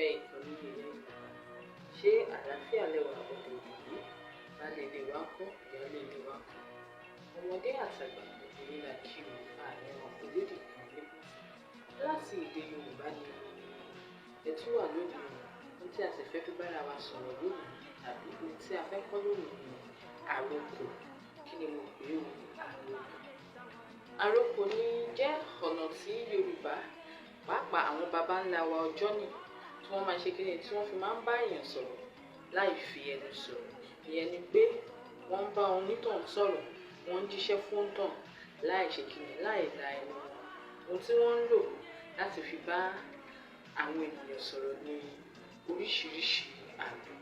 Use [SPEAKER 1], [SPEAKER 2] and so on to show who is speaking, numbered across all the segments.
[SPEAKER 1] Olólùfẹ́ ìkànnì Ilẹ̀ Yorùbá, ṣé àlàáfíà lẹwà ọ̀dẹ̀ òdòdó? Baálé ilé wa ńkọ́? Ìyáálé ilé wa ńkọ́? Ọmọdé àtàgbà, gbogbo yín la kí o. Ààrẹ ẹranko lódì kan nípìtì. Láti èdè Yorùbá ni ẹ tún wà lónìí o. Ohun tí a sì fẹ́ fi bára wa sọ̀rọ̀ lónìí tàbí ohun tí a fẹ́ kọ́ lónìí ni àrokò. Kí ni mo pè é o? Àrokò. Àrokò ní jẹ́ ọ̀nà tí Yorùbá, pàápàá àwọn baba ńlá wa ọjọ́ nì, tí wọ́n máa ṣe kíni, tí wọ́n fi máa ń bá èèyàn sọ̀rọ̀ láì fi ẹnu sọ̀rọ̀. Ìyẹn ni pé wọ́n ń bá onítọ̀hún sọ̀rọ̀, wọ́n ń jíṣẹ́ fún onítọ̀hún láì ṣe kíni, láì la ẹnu wọn. Ohun tí wọ́n ń lò láti fi bá àwọn ènìyàn sọ̀rọ̀ ní oríṣiríṣi àmì.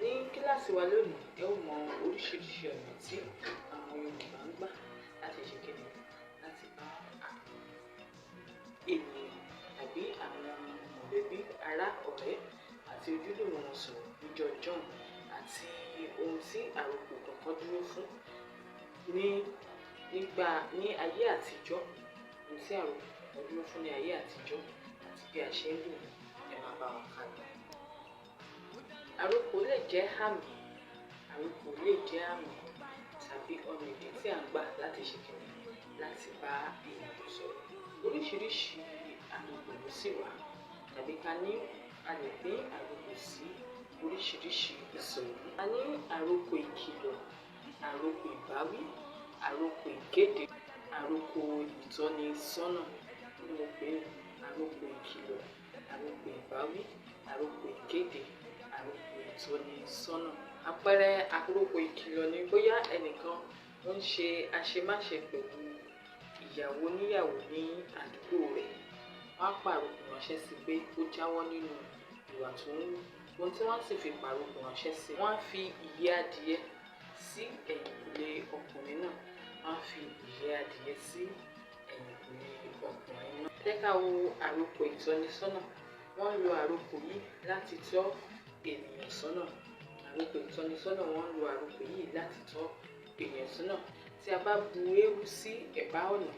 [SPEAKER 1] Ní kíláàsì wa lónìí, ẹ ó mọ oríṣiríṣi ọ̀nà tí àwọn Yorùbá ń gbà láti ṣe kíni, láti bá àwọn ènìyàn tàbí àwọn mọ̀lẹ́bí, ará, ọ̀rẹ́ àti ojúlùmọ̀ wọn sọ̀rọ̀ níjọ́ jọ́hun, àti ohun tí àrokò kọ̀ọ̀kan dúró fún ní nígbà ní ayé àtijọ́, ohun tí àrokò kọ̀ọ̀kan dúró fún ní ayé àtijọ́ àti bí a ṣe ń lò wọ́n. Ẹ máa bá wa kà lọ. Àrokò lè jẹ́ àmì, àrokò lè jẹ́ àmì tàbí ọ̀nà èdè tí à ń gbà láti ṣe kíni, láti bá ènìyàn sọ̀rọ̀. Oríṣiríṣi àrokò ló sì wà, tàbí ká ní a lè pín àrokò sí oríṣiríṣi ìsọ̀rí. A ní àrokò ìkìlọ̀, àrokò ìbáwí, àrokò ìkéde, àrokò ìtọ́nisọ́nà. Kí ni mo pè é? Àrokò ìkìlọ̀, àrokò ìbáwí, àrokò ìkéde, àrokò ìtọ́nisọ́nà. Àpẹẹrẹ àrokò ìkìlọ̀ ni bóyá ẹnìkan ó ń ṣe àṣemáṣe pẹ̀lú ìyàwó oníyàwó ní àdúgbò rẹ̀. Wọ́n á pàrokò ránṣẹ́ sí pé kó jáwọ́ nínú ìwà tó ń hù. Ohun tí wọ́n sì fi pàrokò ránṣẹ́ sí, wọ́n á fi ìyẹ́ adìẹ sí ẹ̀yìnkùlé ọkùnrin náà. Wọ́n á fi ìyẹ́ adìẹ sí ẹ̀yìnkùlé ọkùnrin náà. Jẹ́ ká wo àrokò ìtọ́nisọ́nà. Wọ́n ń lo àrokò yìí láti tọ́ ènìyàn sọ́nà. Àrokò ìtọ́nisọ́nà, wọ́n ń lo àrokò yìí láti tọ́ ènìyàn sọ́nà. Tí a bá bu eérú sí ẹ̀bá ọ̀nà,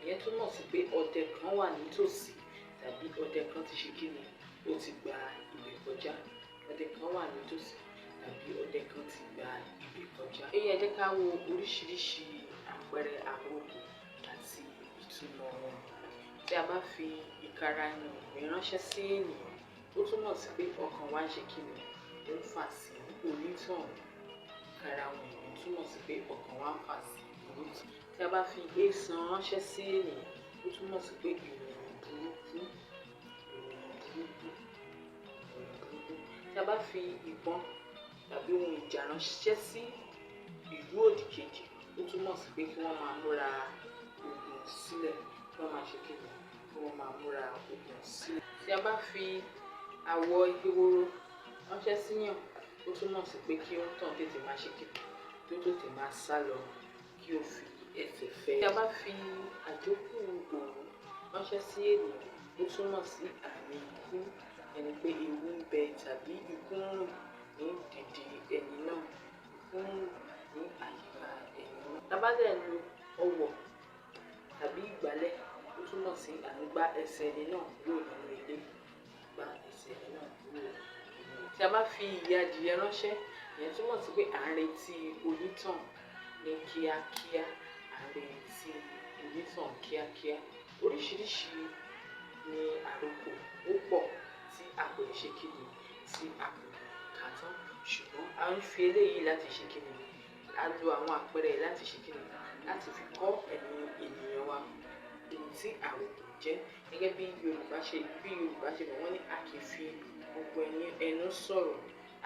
[SPEAKER 1] ìyẹn túmọ̀ sí pé ọdẹ kan wà nítòsí tàbí ọdẹ kan ti ṣe kíni, ó ti gba ibẹ̀ kọjá. Ọdẹ kan wà nítòsí tàbí ọdẹ kan ti gba ibẹ̀ kọjá. Ẹ jẹ́ ká wo oríṣiríṣi àpẹẹrẹ àrokò àti ìtumọ̀ wọn. Tí a bá fi ìkara ẹnu ìgbín ránṣẹ́ sí ènìyàn, ó túmọ̀ sí pé ọkàn wa ń ṣe kíni, ó ń fà sí onítọ̀hún. Ìkara ìgbín túmọ̀ sí pé ọkàn wa ń fà sí onítọ̀hún. Tí a bá fi éésan ránṣẹ́ sí ènìyàn, ó túmọ̀ sí pé ìròyìn burúkú, ìròyìn burúkú, ìròyìn burúkú. Tí a bá fi ìbọn tàbí ohun ìjà ránṣẹ́ sí ìlú òdìkejì, ó túmọ̀ sí pé kí wọ́n máa múra ogun sílẹ̀, kí wọ́n máa ṣe kíni, kí wọ́n máa múra ogun sílẹ̀. Tí a bá fi àwọ̀ ehoro ránṣẹ́ síyàn, ó túmọ̀ sí pé kí onítọ̀hún tètè máa ṣe kíni, kí ó tètè máa sálọ, kí ó fi ẹsẹ̀ fẹ́. Tí a bá fi àjókù òwú ránṣẹ́ sí ènìyàn, ó túmọ̀ sí àmì ikú, ẹni pé ewu ń bẹ tàbí ikú ń rùn ní dèdè ẹni náà, ikú ń rùn ní àyíká ẹni náà. Tí a bá dẹ̀ lo ọwọ̀ tàbí ìgbálẹ̀, ó túmọ̀ sí à ń gbá ẹsẹ̀ ẹni náà kúrò nínú ilé, gbá ẹsẹ̀ ẹni náà kúrò nínú ilé. Tí a bá fi ìyẹ́ adìẹ ránṣẹ́, ìyẹn túmọ̀ sí pé à ń retí onítọ̀hún ní kíákíá, à ń retí onítọ̀hún kíákíá. Oríṣiríṣi ni àrokò, ó pọ̀ tí a kò lè ṣe kíni, tí a kò lè kà tán. Ṣùgbọ́n a ń fi eléyìí láti ṣe kíni, a lo àwọn àpẹẹrẹ yìí láti ṣe kíni, láti fi kọ́ ẹ̀yin ènìyàn wa ohun tí àrokò jẹ́. Gẹ́gẹ́ bí Yorùbá ṣe, bí Yorùbá ṣe mọ̀, wọ́n ní a kì í fi gbogbo ẹni ẹnu sọ̀rọ̀,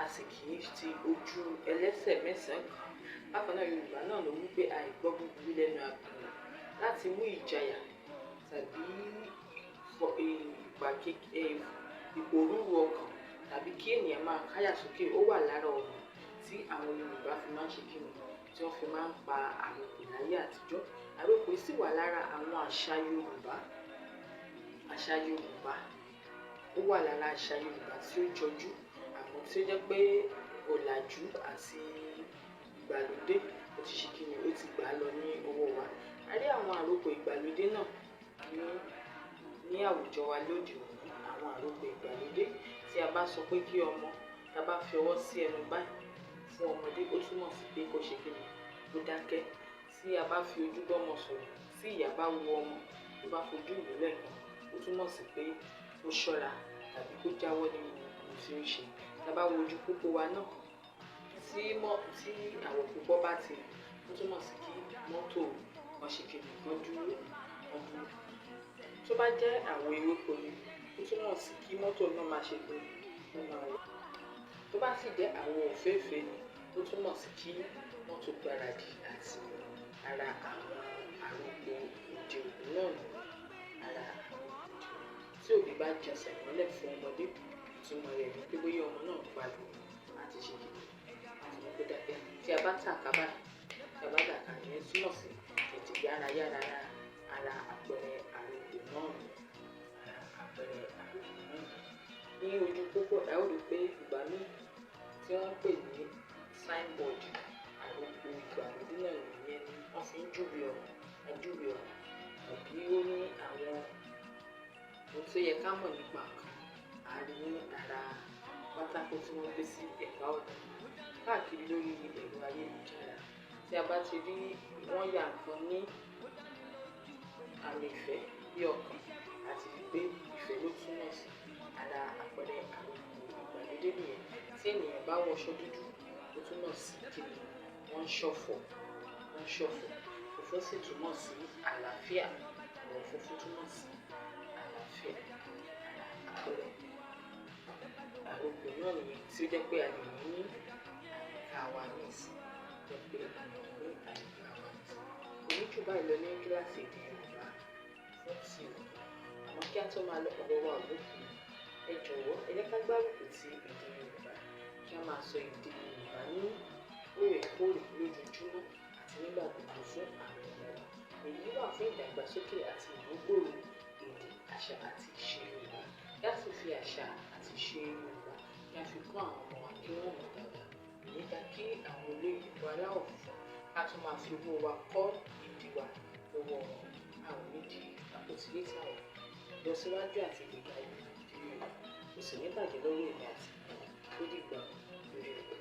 [SPEAKER 1] a sì kì í ti ojú ẹlẹ́sẹ̀ mẹ́sàn-án kan. Bákan náà, Yorùbá náà ló wí pé àìgbọ́ búburú lẹ́nu àgbọ̀nrín láti mú ìjayà tàbí ìpòrúru ọkàn tàbí kí ènìyàn máa káyà sókè, ó wà lára ọ̀nà tí àwọn Yorùbá fi máa ń ṣe kíni, tí wọ́n fi máa ń pa àrokò láyé àtijọ́. Àrokò sì wà lára àwọn àṣà Yorùbá. Àṣà Yorùbá, ó wà lára àṣà Yorùbá tí ó jọjú, àmọ́ tí ó jẹ́ pé ọ̀làjú àti ìgbàlódé ó ti ṣe kíni, ó ti gbà lọ ní ọwọ́ wa. A rí àwọn àrokò ìgbàlódé náà ní àwùjọ wa lóde òní. Àwọn àrokò ìgbàlódé tí Tí a bá sọ pé kí ọmọ, tá a bá fi ọwọ́ sí ẹnu báyìí fún ọmọdé, ó túmọ̀ sí pé kó ṣe kíni, kó dákẹ́. Tí a bá fi ojú bọ́mọ sọ̀rọ̀, tí ìyá bá wo ọmọ, tó bá fojú wò lẹ́ẹ̀kan, ó túmọ̀ sí pé kó ṣọ́ra tàbí kó jáwọ́ nínú ohun tí ó ń ṣe. Tá a bá wo ojú pópó wa náà, tí àwọ̀ púpọ̀ bá ti, ó túmọ̀ sí kí mọ́tò kan ṣe kíni, kan dúró, kan dúró. Tó bá jẹ́ àwọ̀ ewéko ni, ó túmọ̀ sí kí mọ́tò náà máa ṣe kíni, kó máa lọ. Tó bá sì jẹ́ àwọ̀ òféèfé ni, ó túmọ̀ sí kí mọ́tò gbáradì àti ara àwọn àròpọ̀ òde òní náà ni ara àwọn òde òní. Tí òbí bá jẹsẹ̀ mọ́lẹ̀ fún ọmọdé, ìtumọ̀ rẹ̀ ni pé bóyá ọmọ náà ń pariwo àti ṣe kíni, àti ní kó dákẹ́. Tí a bá tàka báyìí, tí a bá tàka, ìyẹn túmọ̀ sí tètè yára yára ara àpẹẹrẹ àròpọ̀ náà ni, ara àpẹẹrẹ àròpọ̀ náà ni. Ní ojú pópó, ẹ ó rí pé ìgbà míì tí wọ́n ń pè ní signboard, àròpọ̀ ìgbàlódé náà nìyẹn ni wọ́n fi ń júwe ọ̀nà, ajúwe ọ̀nà, tàbí ó ní àwọn ohun tó yẹ ká mọ̀ nípa nǹkan, a rí ní ara pátákó tí wọ́n gbé sí ẹ̀bá ọ̀nà. Káàkiri lórí ẹ̀rọ ayélujára, tí a bá ti rí wọ́n ya nǹkan ní àmì ìfẹ́ bí ọkàn, àti wípé ìfẹ́ ló túmọ̀ sí ara àpẹẹrẹ àròpọ̀ ìgbàlódé nìyẹn. Tí ènìyàn bá wọṣọ dúdú, ó túmọ̀ sí kíni, wọ́n ń ṣọ̀fọ̀, wọ́n ń ṣọ̀fọ̀. Funfun sì túmọ̀ sí àlàáfíà. Àwọ̀ funfun túmọ̀ sí àlàáfíà. Ara àpẹẹrẹ àròpọ̀ náà nìyẹn tí ó jẹ́ pé a lè rí ní àyíká wa ní ìsìn, jẹ́ pé a lè rí ní àyíká wa ní ìsìn. Kò ní jù báyìí lọ ní kíláàsì èdè Yorùbá fún ti òní. Àmọ́ kí a tó máa lọ, ọ̀rọ̀ wa ò lópin. Ẹ jọ̀wọ́, ẹ jẹ́ ká gbárùkù ti èdè Yorùbá, kí a máa sọ èdè Yorùbá ní òrèkóòrè lójoojúmọ́ àti nígbà gbogbo fún àwọn ọmọ wa. Èyí wà fún ìdàgbàsókè àti ìmúgbòòrò èdè, àṣà àti ìṣe Yorùbá. Kí a sì fi àṣà àti ìṣe Yorùbá kí a fi kọ́ àwọn ọmọ wa kí wọ́n mọ̀ dáadáa. Kò ní dá kí àwọn olóyìnbo aláwọ̀ funfun ká tún máa fi owó wa kọ́ èdè wa lọ́wọ́ wọn. A ò ní di àpótí létà o. Ìlọsíwájú àti ìgbéga èdè Yorùbá kò sì ní bàjẹ́ lọ́wọ́ èmi àti ẹ̀yin. Ó dìgbà lórí rẹ̀.